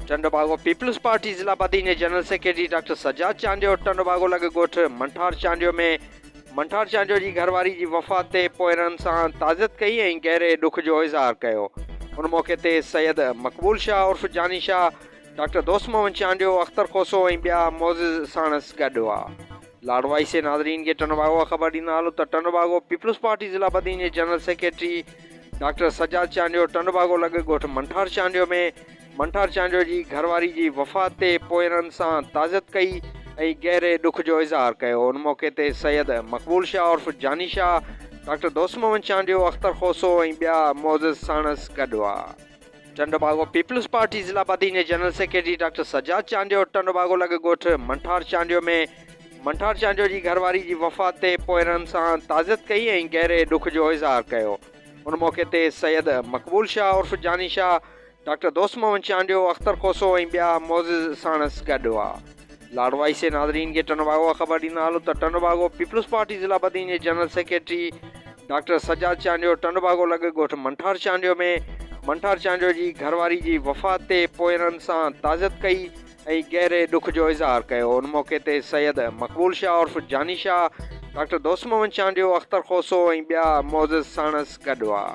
Tando Bago peoples party ضلع بدين جي general secretary doctor Sajjad Chandio Tando Bago لڳ ڳوٺ منٺار چانڊيو ۾ منٺار چانڊيو جي گهرواري جي وفات تي پوئرن سان تعزيت ڪئي ۽ گهري ڏک جو اظهار ڪيو. ان موقعي تي سيد مقبول شاهه عرف جاني شاهه، ڊاڪٽر دوست محمد چانڊيو، اختر کوسو ۽ ٻيا معزز ساڻس گڏ هئا. لاڙ وائيس جي ناظرين کي ٽنڊوباگو کان خبر ڏيندا هلون ته ٽنڊوباگو پيپلز پارٽي ضلع بدين جي general secretary doctor Sajjad Chandio Tando Bago لڳ ڳوٺ منٺار چانڊيو ۾ منٺار چانڊيو جي گهرواري جي وفات تي پوئرن سان تعزيت ڪئي ۽ گهري ڏک جو اظهار ڪيو. ان موقعي تي سيد مقبول شاهه عرف جاني شاهه، ڊاڪٽر دوست محمد چانڊيو، اختر کوسو ۽ ٻيا معزز ساڻس گڏ هئا. ٽنڊوباگو پيپلز پارٽي ضلع بدين جي general secretary doctor Sajjad Chandio Tando Bago لڳ ڳوٺ منٺار چانڊيو ۾ منٺار چانڊيو جي گهرواري جي وفات تي پوئرن سان تعزيت ڪئي ۽ گهري ڏک جو اظهار ڪيو. ان موقعي تي سيد مقبول شاهه عرف جاني شاهه، ڊاڪٽر دوست محمد چانڊيو، اختر کوسو ۽ ٻيا معزز ساڻس گڏ هئا. لاڙ وائيس جي ناظرين کي ٽنڊوباگو کان خبر ڏيندا هلون ته ٽنڊوباگو پيپلز پارٽي ضلع بدين جي general secretary doctor Sajjad Chandio Tando Bago لڳ ڳوٺ منٺار چانڊيو ۾ منٺار چانڊيو جي گهرواري جي وفات تي پوئرن سان تعزيت ڪئي ۽ گهري ڏک جو اظهار ڪيو. ان موقعي تي سيد مقبول شاهه عرف جاني شاهه، ڊاڪٽر دوست محمد چانڊيو، اختر کوسو ۽ ٻيا معزز ساڻس گڏ هئا.